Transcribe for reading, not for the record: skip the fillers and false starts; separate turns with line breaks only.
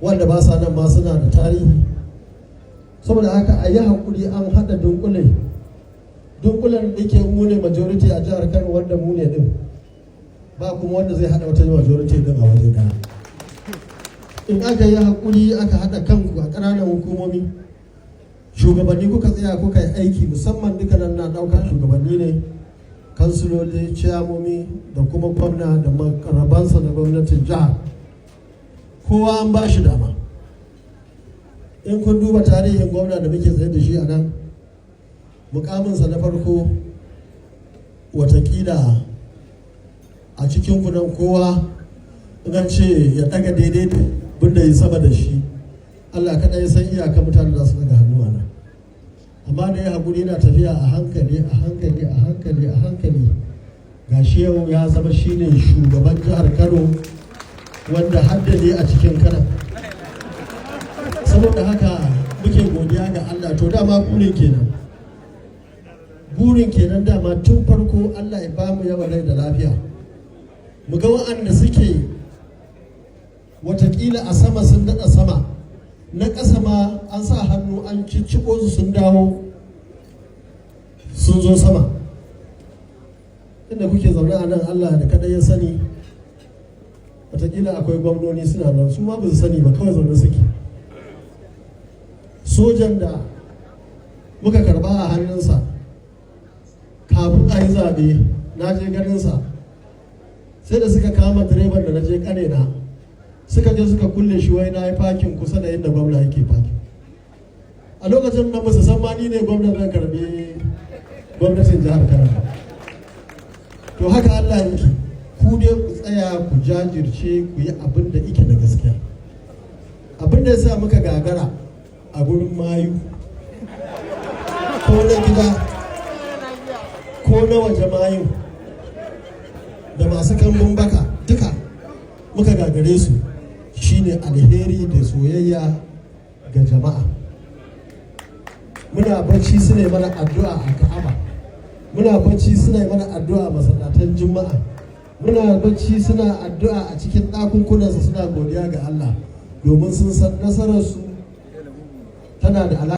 Wanda ba sa nan ma suna da tarihi. Saboda haka a yi haƙuri, an haɗa dunkule, dunkulen da ke mu ne majority a jihar Kano, wanda mu ne din, ba kuma wanda zai haɗa wata majority din a waje daya. In aka yi haƙuri, aka haɗa kanku a ƙananan hukumomi, shugabanni, kuka tsaya kuka yi aiki, musamman duka nan na ɗauka shugabanni ne, kansiloli, ciyamomi da kuma gwamna da makarabansa da gwamnatin jihar, kowa an ba shi dama. In kun duba tarihin gwamna da muke tsaye da shi a nan, mukaminsa na farko, watakila a cikin kunan kowa in an ce ya daga daidai bunda ya sama da shi, Allah kaɗai ya san iyaka mutane za su daga hannu a nan. Amma da ya haƙuri, yana tafiya a hankali, a hankali, a hankali, a hankali, gashi yau ya zama shine shugaban jihar Kano, wanda haddade a cikin Kano. Saboda haka muke godiya ga Allah. To, dama burin kenan, burin kenan dama tun farko. Allah ya bamu yawan rai da lafiya, mu ga wa'anda suke watakila a sama sun daɗa sama, na ƙasa ma an sa hannu an cicciko su, sun dawo sun zo sama. Inda kuke zaune a nan, Allah da kaɗai ya sani, watakila akwai gwamnoni suna nan, su ma ba su sani ba, kawai zaune suke. Sojan da muka karba a hannunsa kafin a yi zaɓe, na je ganinsa, sai da suka kama direban da na je kare na, suka je suka kulle shi, wai na yi parking kusa da inda gwamna yake parking. A lokacin da musu san ma ni ne gwamna zan karbi gwamnatin jihar Kano. To, haka Allah yake. Ku dai ku tsaya, ku jajirce, ku yi abin da ike da gaskiya. Abin da ya sa muka gagara a gurin mayu, ko na gida ko na waje, mayu da masu kambun baka, duka muka gagare su, shine alheri da soyayya ga jama'a. Muna bacci su ne mana addu'a a Ka'aba, muna bacci suna mana addu'a a masallatan Juma'a, muna bacci suna addu'a a cikin ɗakunkunansu, suna godiya ga Allah, domin sun san nasararsu tana da alaƙa.